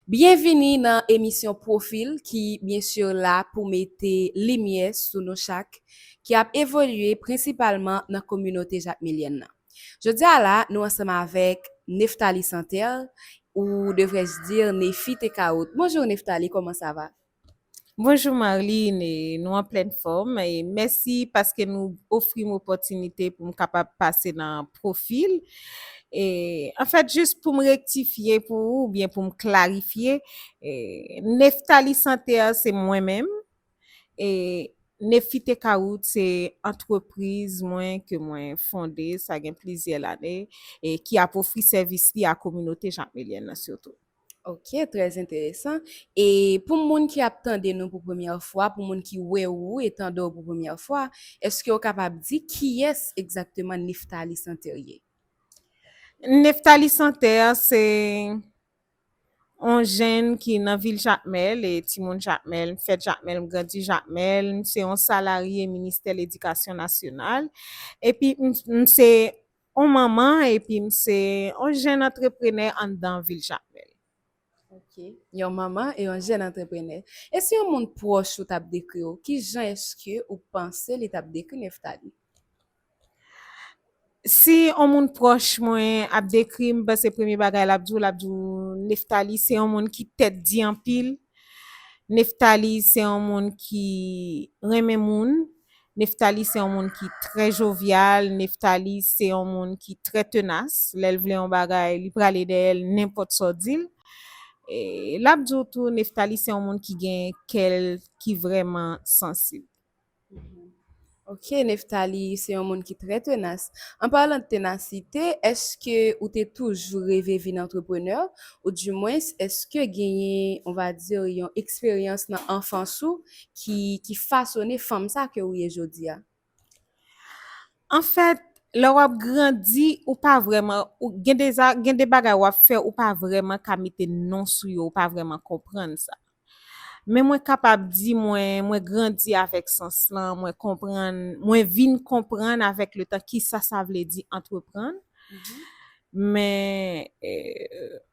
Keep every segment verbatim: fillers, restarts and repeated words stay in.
Byenvini nan emisyon Pwofil ki, byen si, la pou mete limyè sou nou chak ki ap evolye prensipalman nan kominote jakmelyèn nan. Jodi a la, nou ansanm avèk Nephtalie Santerre, ou devrais-je dire Nefi Tekaout. Bonjou Nephtalie, comment ça va? Bonjou Marline, nou an plèn fòm e mèsi paske nou ofri m opòtinite pou m kapab pase nan Pwofil. E, anfèt, jis pou m rektifye pou ou, oubyen pou m klarifye, e, Nephtalie Santerre se mwen menm, e Nefi Tekaout se antrepriz mwen ke mwen fonde, sa gen plizyè lane, e ki ap ofri sèvis li a kominote jakmelyèn nan sitou. Ok, très intéressant. E pou moun ki ap tande nou pou premyè fwa, pou moun ki wè ou e tande w pou premyè fwa, èske w kapab di kiyès egzakteman Nephtalie Santerre ye? Nephtalie Santerre se yon jenn ki nan vil Jakmèl, e timoun Jakmèl, m fèt Jakmèl, m grandi Jakmèl, m se yon salarye Ministè Ledikasyon Nasyonal, epi m, m se yon manman, epi m se yon jenn antreprenè anndan vil Jakmèl. Ok, yon manman e yon jenn antreprenè. E si yon moun pwòch ou t ap dekri w, ki jan èske ou panse li t ap dekri Nephtalie? Si yon moun pwòch mwen ap dekri m, m panse premye bagay l ap di w, l ap di w Nephtalie se yon moun ki tèt di anpil. Nephtalie se yon moun ki renmen moun. Nephtalie se yon moun ki trè jovyal. Nephtalie se yon moun ki trè tenas. Lè l vle yon bagay, li prale dèyè l nenpòt sa w di l. E l ap di w tou, Nephtalie se yon moun ki gen kè l ki vrèman sansib. Ok, Nephtalie se yon moun ki trè tenas. An palan de tenasite, èske ou te toujou reve vin antreprenè? Ou dimwens, èske genyen, on va dire, yon eksperyans nan anfans ou ki, ki fasone fanm sa ke ou ye jodi a? Anfèt, lè w ap grandi, ou pa vrèman, ou, gen de, gen de bagay w ap fè, ou pa vrèman ka mete non sou yo, ou pa vrèman konprann sa. Men mwen kapab di mwen, mwen grandi avèk sans lan, mwen konprann, mwen vin konprann avèk letan kisa sa vle di antreprann. Men, e,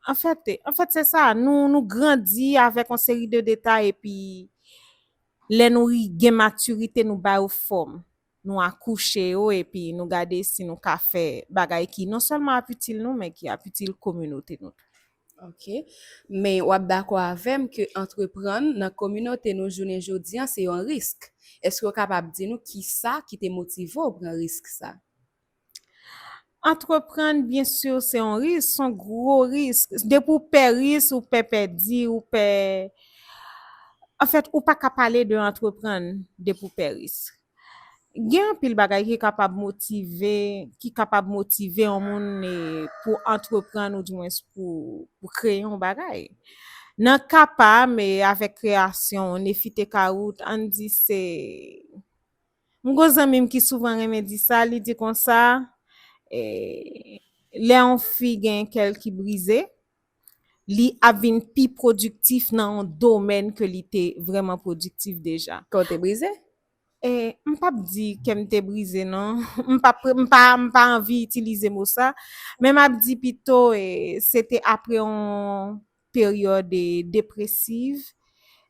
anfèt, anfèt se sa, nou, nou grandi avèk yon seri de detay epi lè nou gen matirite, nou ba yo fòm. Nou akouche yo epi nou gade si nou ka fè bagay ki non sèlman ap itil nou, men ki ap itil kominote nou tou. Ok. Men w ap dakò avè m ke antreprann nan kominote nou jounen jodi an se yon risk. Èske w kapab di nou kisa ki te motive w pran risk sa? Antreprann, byen si, se yon risk, se yon gwo risk. Depi w pè risk, ou pè pèdi, ou pè, anfèt, ou pa ka pale de antreprann depi w pè risk. Gen anpil bagay ki kapab motive, ki kapab motive yon moun, e, pou antreprann oudimwens pou, pou kreye yon bagay. Nan ka pa m, e, avèk kreyasyon Nefi Tekaout, ann di se, m gon zanmi m ki souvan renmen di sa, li di konsa, e, lè yon fi gen kè l ki brize, li ap vin pi pwodiktif nan yon domèn ke li te vrèman pwodiktif deja. Kè w te brize? E, m p ap di kè m te brize, non. M pa, m pa, m pa anvi itilize mo sa. Men m ap di pito, e, se te apre yon peryòd, e, depresiv.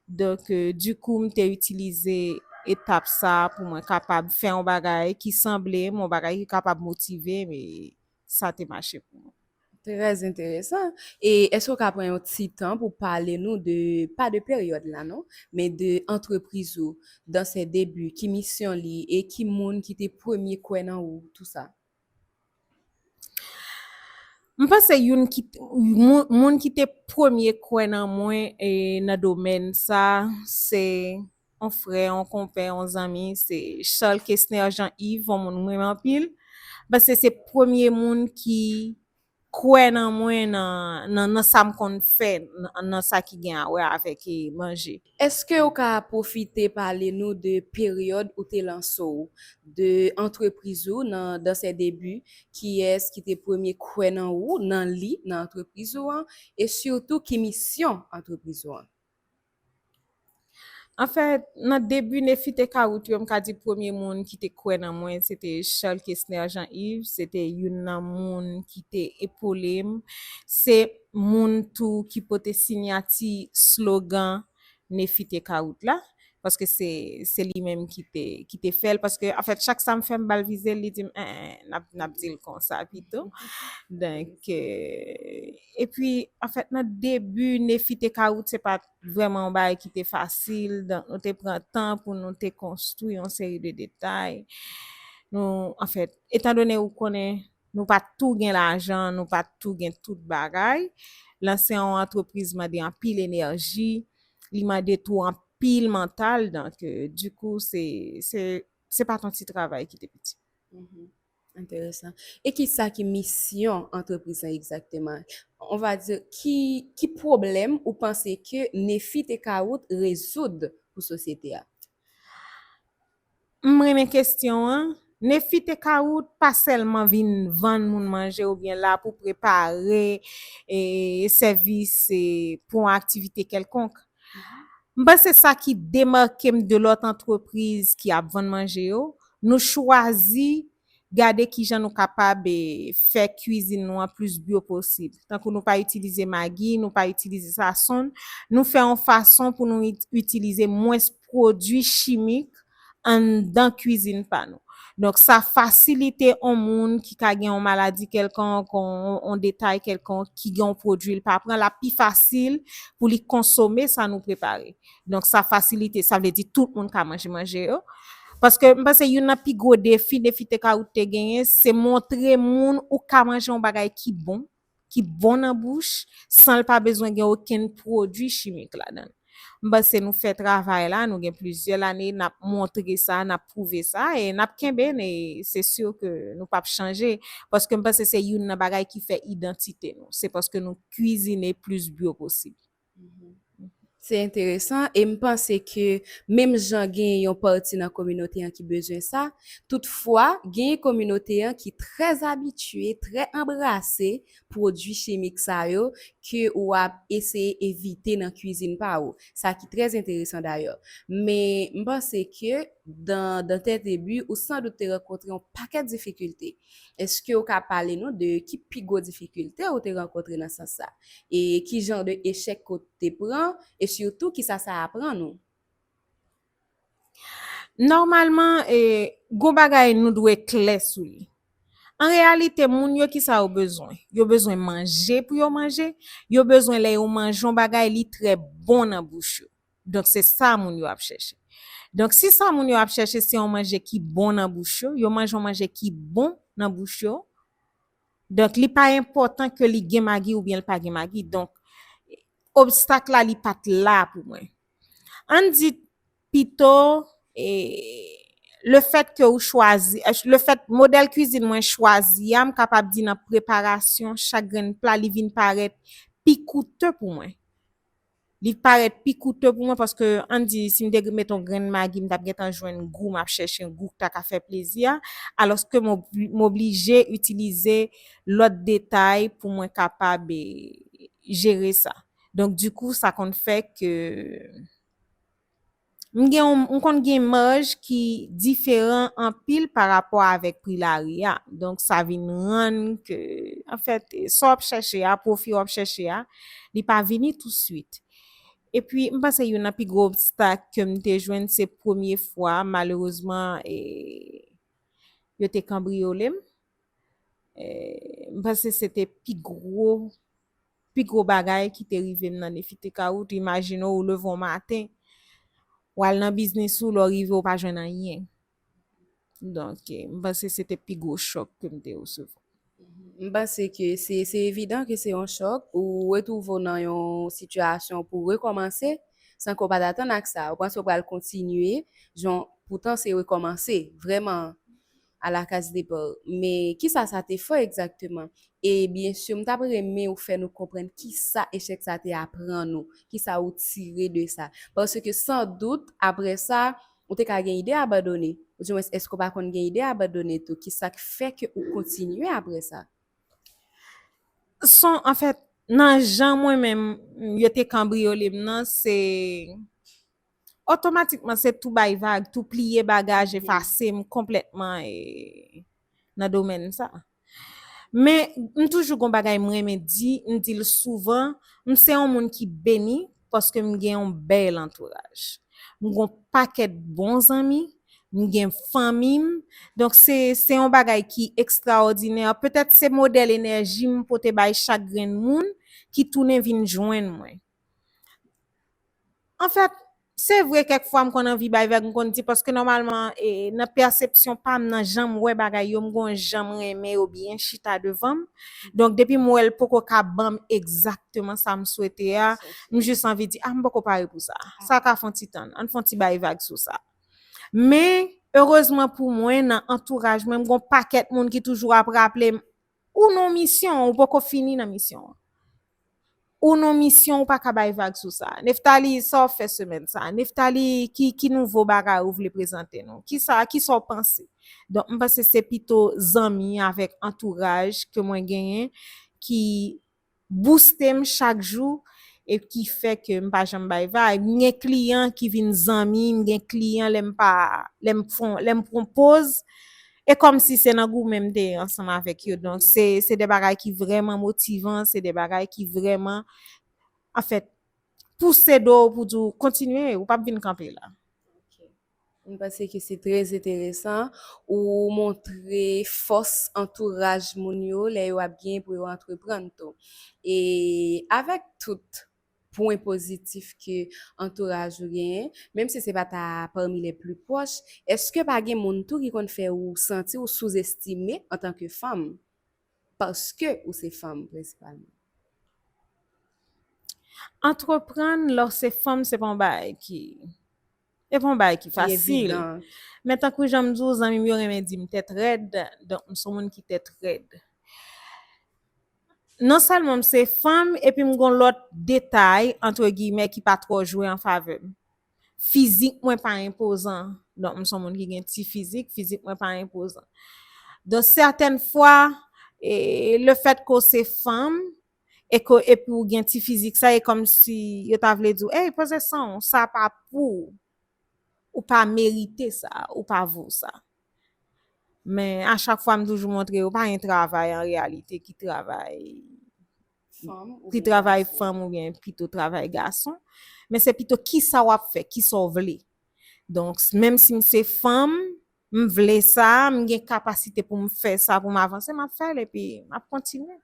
Donk, e, dikou, m te itilize etap sa pou mwen kapab fè yon bagay ki sanble m, yon bagay ki kapab motive m, e sa te mache pou mwen. Très intéressant. E èske w ka pran yon ti tan pou pale nou de, pa de peryòd la non, men de antrepriz ou, dans ses débuts, ki misyon li e ki moun ki te premye kwè nan ou, tou sa? M panse youn ki, moun, moun ki te premye kwè nan mwen, e, nan domèn sa, se yon frè, yon konpè, yon zanmi, se Charles Kesner Jean Yves, yon moun mwen renmen anpil. Paske se premye moun ki kwè nan mwen, nan, nan, nan sa m konn fè, nan, nan sa ki gen a wè avèk, e, manje. Èske w ka pwofite pale nou de peryòd ou te lanse w, de antrepriz ou nan, dans ses débuts, kiyès ki te premye kwè nan ou, nan li, nan antrepriz ou an, e sitou ki misyon antrepriz ou an? Anfèt, nan debi Nefite Kawout yo, m ka di premye moun ki te kwè nan mwen, se te Charles Kesner Jean Yves, se te youn nan moun ki te epole m. Se moun tou ki pote siyati slogan Nefite Kawout la, paske se, se li menm ki te, ki te fè l, paske anfèt, chak sa m fè m ba l vize l, li di m, en, en, n ap, n ap di l konsa pito. Donk, euh, epi, anfèt, nan debi Nefite Kawout, se pa vrèman yon bagay ki te fasil. Donk, nou te pran tan pou nou te konstwi yon seri de detay. Nou, anfèt, etandone ou konnen nou pa tou gen lajan, nou pa tou gen tout bagay, lanse yon antrepriz mande anpil enèji, li mande tou anpil mantal. Donk, euh, dikou, se, se, se pa t yon ti travay ki te piti. Mhm. Enteresan. E ki sa ki misyon antrepriz la egzakteman? On va dire, ki, ki pwoblèm ou panse ke Nefite Kawout rezoud pou sosyete a? M renmen kesyon an. Nefite Kawout pa sèlman vin vann moun manje oubyen la pou prepare e, sèvis e, pou yon aktivite kèlkonk. M panse sa ki demake m de lòt antrepriz ki ap vann manje yo, nou chwazi gade kijan nou kapab e, fè kwizin nou an plis byo posib. Tankou nou pa itilize magi, nou pa itilize sazon, nou fè yon fason pou nou it- itilize mwens pwodui chimik anndan kwizin pa nou. Donk, sa fasilite yon moun ki ka gen yon maladi kèlkonk, yon, yon detay kèlkonk, ki gen yon pwodui l pa pran, l ap pi fasil pou li konsome sa nou prepare. Donk, sa fasilite, sa vle di tout moun ka manje manje yo. Paske m panse youn nan pi gwo defi Nefite Kawout te genyen, se montre moun ou ka manje yon bagay ki bon, ki bon nan bouch, san l pa bezwen gen okenn pwodui chimik ladan l. M panse nou fè travay la, nou gen plizyè lane, n ap montre sa, n ap pwouve sa, e n ap kenbe n, e se si ke nou p ap chanje, paske m panse se youn nan bagay ki fè idantite nou, se paske nou kwizine plis byo posib. Se enteresan, e m panse ke menm jan gen yon pati nan kominote an ki bezwen sa, toutfwa, gen kominote an ki trè abitye, trè anbrase pwodui chimik sa yo ke ou ap eseye evite nan kwizin pa ou. Sa ki trè enteresan dayè. Men m panse ke dan, dan tes débuts, ou san dout te rankontre yon pakèt difikilte. Èske ou ka pale nou de ki pi gwo difikilte ou te rankontre nan sans sa? E ki jan de echèk ke w te pran? E sitou, kisa sa aprann ou? Nòmalman, e, gon bagay nou dwe klè sou li. An reyalite, moun yo, kisa yo bezwen? Yo bezwen manje pou yo manje. Yo bezwen lè yo manje yon bagay, li trè bon nan bouch yo. Donk, se sa moun yo ap chèche. Donk, si sa moun yo ap chèche se yon manje ki bon nan bouch yo, yo manje yon manje ki bon nan bouch yo, donk, li pa enpòtan ke li gen magi oubyen li pa gen magi. Donk, obstak la, li pa t la pou mwen. Ann di pito, e, le fèt ke ou chwazi, le fèt modèl kwizin mwen chwazi a, m kapab di nan preparasyon chak grenn pla, li vin parèt pi koute pou mwen. Li parèt pi koute pou mwen paske, ann di, si m te met yon grenn magi, m t ap gentan jwenn gou, m ap chèche yon gou k ta ka fè plezi a, alòske m ob- m oblije itilize lòt detay pou mwen kapab, e, jere sa. Donk, dikou, sa konn fè ke m gen yon, m konn gen maj ki diferan anpil pa rapò avèk pri lari a. Donk, sa vin rann ke, anfèt, sa w ap chèche a, pwofi w ap chèche a, li pa vini touswit. Epi, m panse youn nan pi gwo obstak ke m te jwenn, se premye fwa, malerezman, e, yo te kanbriyole m. E, m panse se te pi gwo, pi gwo bagay ki te rive m nan Nefite Kawout. Imajine w, ou leve yon maten, w al nan biznis ou, lè w rive, ou pa jwenn anyen. Donk, e, m panse se te pi gwo chòk ke m te resevwa. M panse ke se, se evidan ke se yon chòk, ou retwouve w nan yon sitiyasyon pou w rekòmanse, san ke w pa t atann ak sa. Ou panse w pral kontinye, jan, poutan se rekòmanse, vrèman, à la case départ. Men, kisa sa te fè egzakteman? E byen si, m t ap renmen ou fè nou konprann kisa echèk sa te aprann ou, kisa ou tire de sa. Paske san dout, apre sa, ou te ka gen ide abandone. Oudimwens, èske w pa konn gen ide abandone tou? Kisa k fè ke ou kontinye apre sa? Son, anfèt, nan jan mwen menm, yo te kanbriyole m nan, se, otomatikman se tou bay vag, tou pliye bagaj, efase m konplètman e, nan domèn sa. Men m toujou gon bagay m renmen di, m di l souvan, m se yon moun ki beni paske m gen yon bèl antouraj. M gon pakèt bon zanmi, m gen fanmi m. Donk se, se yon bagay ki ekstraòdinè. Petèt se modèl enèji m pote bay chak grenn moun ki tounen vin jwenn mwen. Anfèt, se vre kèk fwa m konn anvi bay vag, m konn di, paske nòmalman e, nan pèsepsyon pa m, nan jan m wè bagay yo, m gon jan m renmen yo byen chita devan m. Donk depi m wè l poko ka ban m egzakteman sa m swete a, m jis anvi di, a, m poko pare pou sa. Sa ka fè yon ti tann, ann fè yon ti bay vag sou sa. Men erezman pou mwen, nan antouraj mwen, m gon pakèt moun ki toujou ap raple m, ou nan misyon, ou poko fini nan misyon an. Ou nan misyon, ou pa ka bay vag sou sa. Neftali, sa w ap fè semèn sa? Neftali, ki, ki nouvo bagay ou vle prezante nou? Kisa, kisa w panse? Donk m panse se pito zanmi avèk antouraj ke mwen genyen ki bouste m chak jou e ki fè ke m pa janm bay vag. M gen kliyan ki vin zanmi, m gen kliyan lè m pa, lè m fon, lè m pran poz, e kòmsi se nan goumen m te ye ansanm avèk yo. Donk se, se de bagay ki vrèman motivan, se de bagay ki vrèman, anfèt, pouse do w pou di w kontinye, ou p ap vin kanpe la. M panse ke se trè enteresan. Ou montre fòs antouraj moun yo lè yo ap gen pou yo antreprann tou. E avèk tout pwen pozitif ke antouraj ou genyen, menm si se pa ta parmi les plus proches, èske pa gen moun tou ki konn fè ou santi ou souzestime antanke fanm? Paske ou se fanm prensipalman. Antreprann lè w se fanm se pa yon bagay ki, se pa yon bagay ki fasil. Men tankou jan m di w, zanmi m yo renmen di m tèt rèd, donk m se yon moun ki tèt rèd. Non sèlman m se fanm, epi m gon lòt detay, antre giyimè, ki pa twò jwe an favè m. Fizik mwen pa enpozan. Donk m se yon moun ki gen ti fizik, fizik mwen pa enpozan. Donk sètèn fwa, e, lefètke w se fanm, e ke, epi w gen ti fizik sa, e kòmsi yo ta vle di w, ey, poze san w, sa pa pou w. Ou pa merite sa, ou pa vo sa. Men a chak fwa m toujou montre yo, pa gen travay an reyalite ki travay ki travay fanm oubyen pito travay gason. Men se pito kisa w ap fè, kisa w vle. Donk menm si m se fanm, m vle sa, m gen kapasite pou m fè sa, pou m avanse, m ap fè l epi m ap kontinye.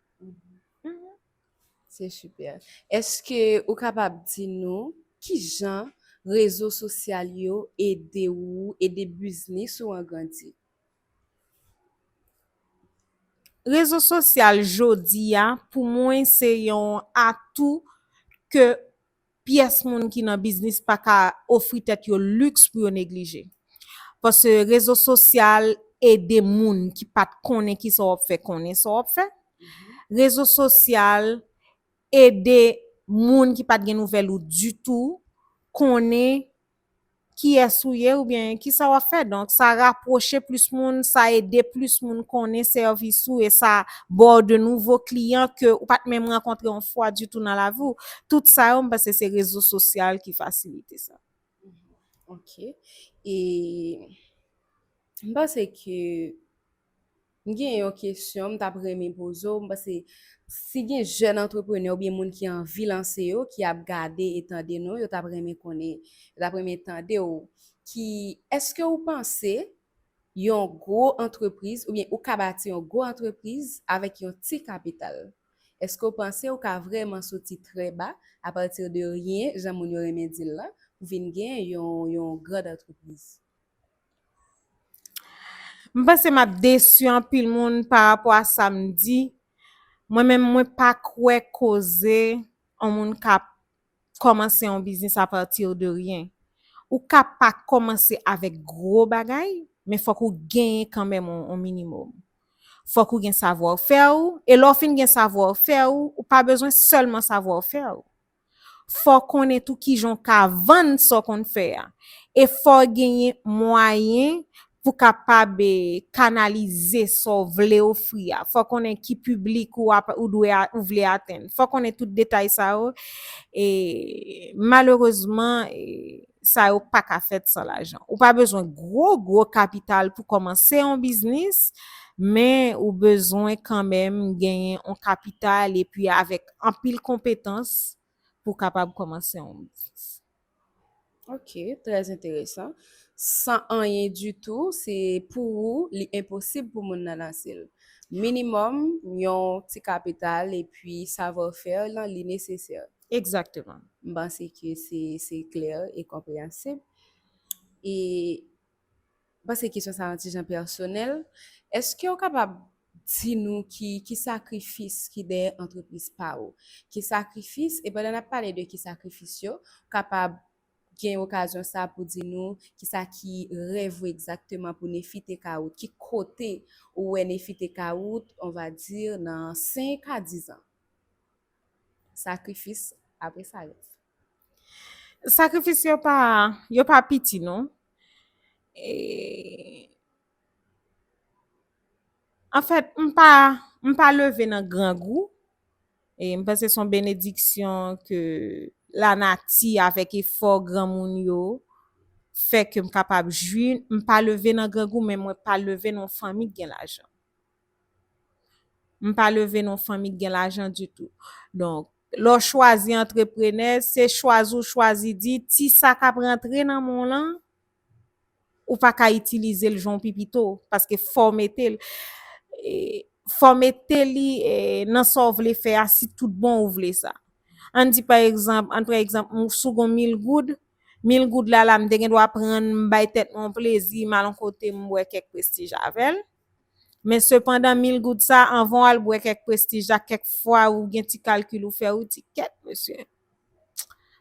Se super. Èske ou kapab di nou kijan rezo sosyal yo ede ou, ede biznis ou an grandi? Rezo sosyal jodi a, pou mwen, se yon atou ke pyès moun ki nan biznis pa ka ofri tèt yo liks pou yo neglije. Paske rezo sosyal ede moun ki pa t konnen kisa w ap fè konnen sa w ap fè. Rezo sosyal ede moun ki pa t gen nouvèl ou ditou konnen kiyès ou ye oubyen kisa w ap fè. Donk, sa rapwoche plis moun, sa ede plis moun konnen sèvis ou e sa ba w de nouvo kliyan ke ou pa t menm rankontre yon fwa ditou nan lavi w. Tout sa yo, m panse se rezo sosyal ki fasilite sa. Ok. E m panse ke m gen yon kesyon m t ap renmen poze w. M panse si gen jèn antreprenè oubyen moun ki anvi lanse yo, ki ap gade e tande nou, yo t ap renmen konnen, yo t ap renmen tande w, ki, èske ou panse yon gwo antrepriz oubyen ou ka bati yon gwo antrepriz avèk yon ti kapital? Èske ou panse ou ka vrèman soti trè ba, apati de ryen, jan moun yo renmen di l la, pou vin gen yon, yon grand antrepriz? M panse m ap desi anpil moun pa rapò a sa m di. Mwen menm, mwen pa kwè koze yon moun ka kòmanse yon biznis apati de ryen. Ou ka pa kòmanse avèk gwo bagay, men fòk ou genyen kanmenm yon, yon minimòm. Fòk ou gen savwafè w, e lè w fin gen savwafè w, ou pa bezwen sèlman savwafè w. Fò w konnen tou kijan w ka vann sa w konn fè a. E fò w genyen mwayen pou w kapab, eh, kanalize sa w vle ofri a. Fò w konnen ki piblik ou ap, ou dwe a, ou vle atenn. Fò w konnen tout detay sa yo. E malerezman, eh, sa yo pa ka fèt san lajan. Ou pa bezwen gwo, gwo kapital pou kòmanse yon biznis, men ou bezwen kanmenm genyen yon kapital epi avèk anpil konpetans pou kapab kòmanse yon biznis. Ok, trè enteresan. San anyen ditou, se pou ou, li enposib pou moun nan lanse l. Minimòm, yon ti kapital epi savwafè lan, li nesesè. Egzakteman. M panse ke se se klè e konpreyansib. E m panse kesyon sa yon ti jan pèsonèl. Èske w kapab di nou ki, ki sakrifis ki dèyè antrepriz pa ou? Ki sakrifis, e pandan n ap pale de ki sakrifis yo, w kapab gen okazyon sa pou di nou kisa ki rèv ou egzakteman pou Nefite Kawout, ki kote ou wè Nefite Kawout, on va dire, nan senk a diz an? Sakrifis, apre sa, rèv. Sakrifis yo pa, yo pa piti, non. E, anfèt, m pa, m pa leve nan grangou. E m panse se yon benediksyon ke lanati avèk efò granmoun yo fè ke m kapab jwi. M pa leve nan grangou, men mwen pa leve nan yon fanmi ki gen lajan. M pa leve nan yon fanmi ki gen lajan ditou. Donk, lè w chwazi antreprenè, se chwazi w chwazi di, ti sa k ap rantre nan men w lan, ou pa ka itilize l jan w pi pito, paske fò w mete l, e, fò w mete li, e, nan sa w vle fè a, si tout bon ou vle sa. Ann di, pa egzanp, ann pran egzanp, m, si w gon mil goud, mil goud la, la, m te gen dwa pran l, m bay tèt mwen yon plezi, m al yon kote, m bwè kèk prestij avè l. Men sepandan, mil goud sa, anvan w al bwè kèk prestij la, kèk fwa ou gen ti kalkil ou fè, ou di, kèt, mesye,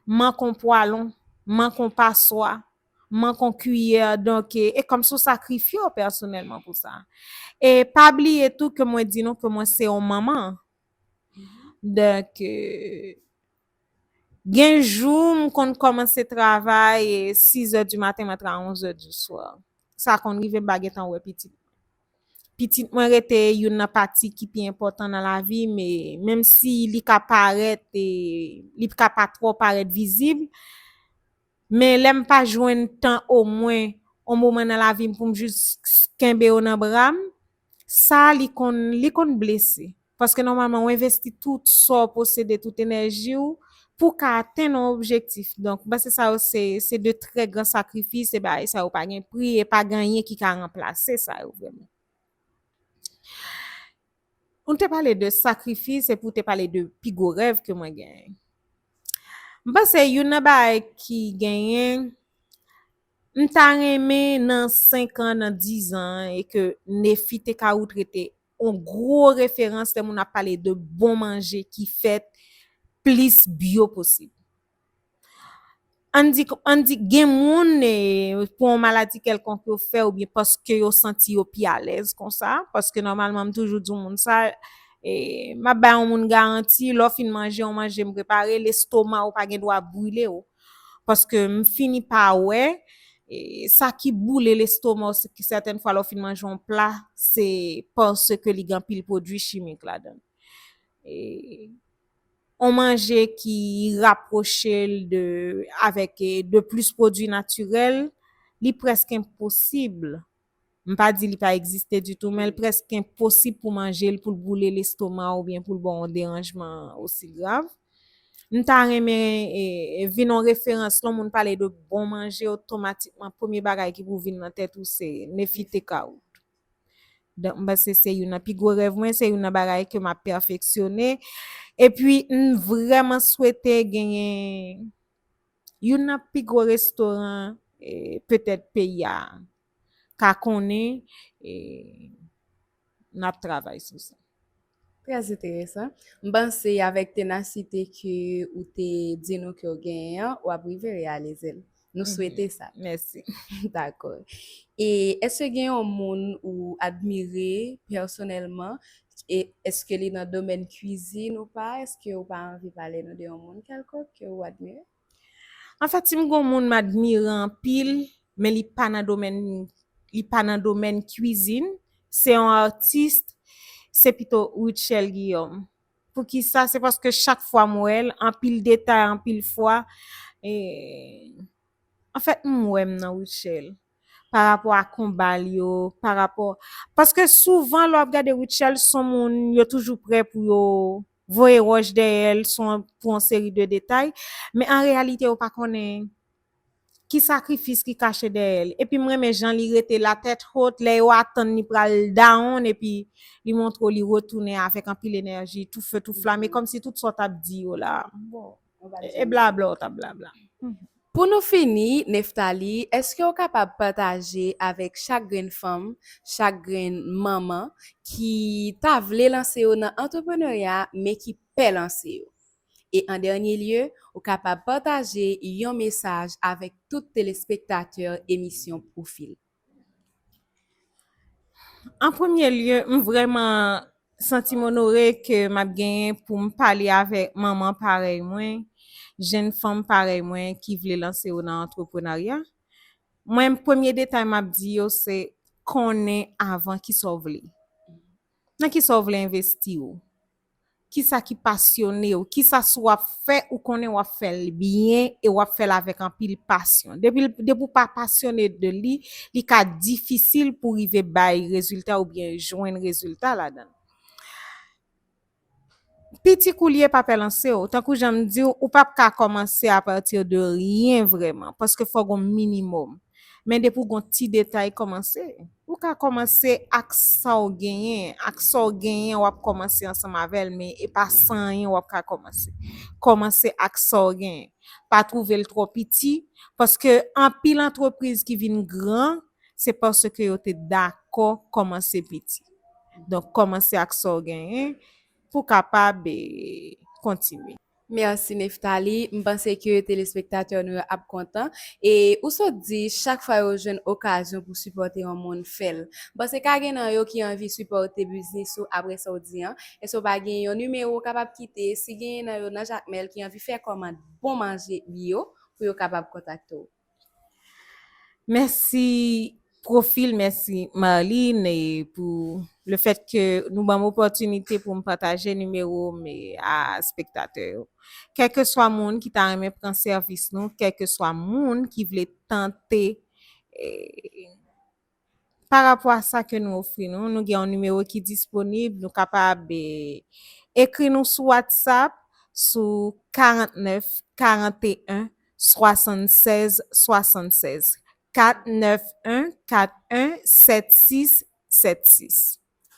m manke yon pwalon, m manke yon paswa, m manke yon kiyè, donk, e, e kòmsi w sakrifye w pèsonèlman pou sa. E pa bliye tou ke mwen di nou ke mwen se yon manman. Donk, e, gen jou m konn kòmanse travay, e, sis è di maten, m antre a onz è di swa. Sa konn rive m pa gentan wè pitit. Pitit mwen rete youn nan pati ki pi enpòtan nan lavi m, e menm si li ka parèt, e, li ka pa twò parèt vizib, men lè m pa jwenn tan omwen yon moman nan lavi m pou m jis kenbe yo nan bra m, sa li konn, li konn blese. Paske nòmalman, w envesti tout sa w posede, tout enèji w, pou w ka atenn yon objektif. Donk, m panse sa yo se, se de trè gran sakrifis, e bagay sa yo pa gen pri, e pa gen anyen ki ka ranplase sa yo vrèman. Ou te pale de sakrifis, epi ou te pale de pi gwo rèv ke mwen genyen. M panse youn nan bagay ki genyen, m ta renmen nan senk an, nan diz an, e ke Nefite Kawout rete yon gwo referans lè moun ap pale de bon manje ki fèt plis byo posib. Ann di, ann di gen moun, e, pou yon maladi kèlkonk yo fè, oubyen paske yo santi yo pi alèz konsa, paske nòmalman m toujou di moun sa, e, m ap bay yon moun garanti, lè w fin manje yon manje m prepare, lestoma w pa gen dwa brile w. Paske m fini pa wè, e, sa ki boule lestoma w, se ke sètèn fwa lè w fin manje yon pla, se paske li gen anpil pwodui chimik ladan l. E, yon manje ki rapwoche l de, avèk, e, de plis pwodui natirèl, li prèske enposib. M pa di li pa egziste ditou, men l prèske enposib pou manje l, pou l boule lestoma w oubyen pou l ba w yon deranjman osi grav. M ta renmen, e, e, vin yon referans, lè yon moun pale de bon manje, otomatikman, premye bagay ki pou vin nan tèt ou, se Nefite Kawout. Donk, m panse se youn nan pi gwo rèv mwen, se youn nan bagay ke m ap pèfeksyone. Epi, m vrèman swete genyen youn nan pi gwo restoran, e, petèt peyi a ka konnen, e, n ap travay sou sa. Trè enteresan. M panse avèk tenasite ke ou te di nou ke w genyen an, w ap rive reyalize l. Nou swete sa. Mèsi. Dakò. E èske gen yon moun ou admire pèsonèlman? E èske li nan domèn kwizin ou pa? Èske ou pa anvi pale nou de yon moun kèlkonk ke ou admire? Anfèt, si m gon moun m admire anpil, men li pa nan domèn, li pa nan domèn kwizin, se yon atis, se pito Rutshelle Guillaume. Poukisa? Se paske chak fwa m wè l, anpil detay, anpil fwa, e, Anfèt, m wè m nan Rutshelle. Pa rapò a konba l yo, pa rapò, paske souvan lè w ap gade Rutshelle, se yon moun yo toujou prè pou yo voye wòch dèyè l, se yon, pou yon seri de detay, men an reyalite yo pa konnen ki sakrifis ki kache dèyè l. Epi m renmen jan li rete la tèt hot, lè yo atann li pral down, epi li montre w li retounen avèk anpil enèji, tou feu tou flame, kòmsi tout sa w t ap di yo la, bon, e blabla w t ap blabla. Pou nou fini, Nephtalie, èske w kapab pataje avèk chak grenn fanm, chak grenn manman ki ta vle lanse yo nan antrepreneurya, men ki pè lanse yo? E an dènye lye, ou kapab pataje yon mesaj avèk tout telespektatè emisyon Pwofil. An premye lye, m vrèman santi m onore ke m ap genyen pou m pale avèk manman parèy mwen, jenn fanm parèy mwen ki vle lanse yo nan antreprenarya. Mwen, premye detay m ap di yo se konnen avan kisa w vle. Nan kisa w vle envesti w? Kisa ki pasyone w? Kisa si w ap fè, ou konnen w ap fè l byen e w ap fè l avèk anpil pasyon? Depi, depi w pa pasyone de li, li ka difisil pou rive bay rezilta oubyen jwenn rezilta ladan l. Piti kou l ye pa pè lanse w. Tankou jan m di w, ou p ap ka kòmanse apati de ryen vrèman, paske fò gon minimòm. Men depi w gon ti detay, kòmanse. Ou ka kòmanse ak sa w genyen. Ak sa w genyen, w ap kòmanse ansanm avè l, men e pa san anyen w ap ka kòmanse. Kòmanse ak sa w genyen. Pa twouve l twò piti, paske anpil antrepriz ki vin gran, se paske yo te dakò kòmanse piti. Donk, kòmanse ak sa w genyen pou w kapab, eh, kontinye. Mèsi Nephtalie, m panse ke telespektatè nou yo ap kontan. E ou sot di, chak fwa yo jwenn okazyon pou sipòte yon moun, fè l. M panse ka gen nan yo ki anvi sipòte biznis ou apre sa w di an. Èske w pa gen yon nimewo w kapab kite? Si genyen nan yo nan Jakmèl ki anvi fè kòmand bon manje bio, pou yo kapab kontakte w. Mèsi Pwofil, mèsi Marline, e pou le fèt ke nou ban m opòtinite pou m pataje nimewo m a espektatè yo. Kèlkeswa moun ki ta renmen pran sèvis nou, kèlkeswa moun ki vle tante, eh, pa rapò a sa ke nou ofri nou, nou gen yon nimewo ki disponib, nou kapab, eh, ekri nou sou WhatsApp sou karant nèf karant e en swasann sèz swasann sèz, kat nèf en kat en sèt sis sèt sis.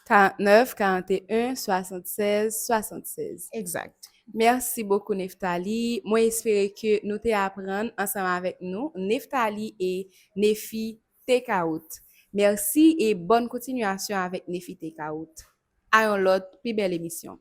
Karant nèf karant e en swasann sèz swasann sèz. Egzakt. Mèsi bokou Nephtalie. Mwen espere ke nou te aprann ansanm avèk nou Nephtalie e Nefi Takeout. Mèsi e bòn kontinyasyon avèk Nefi Takeout. A yon lòt, pi bèl emisyon.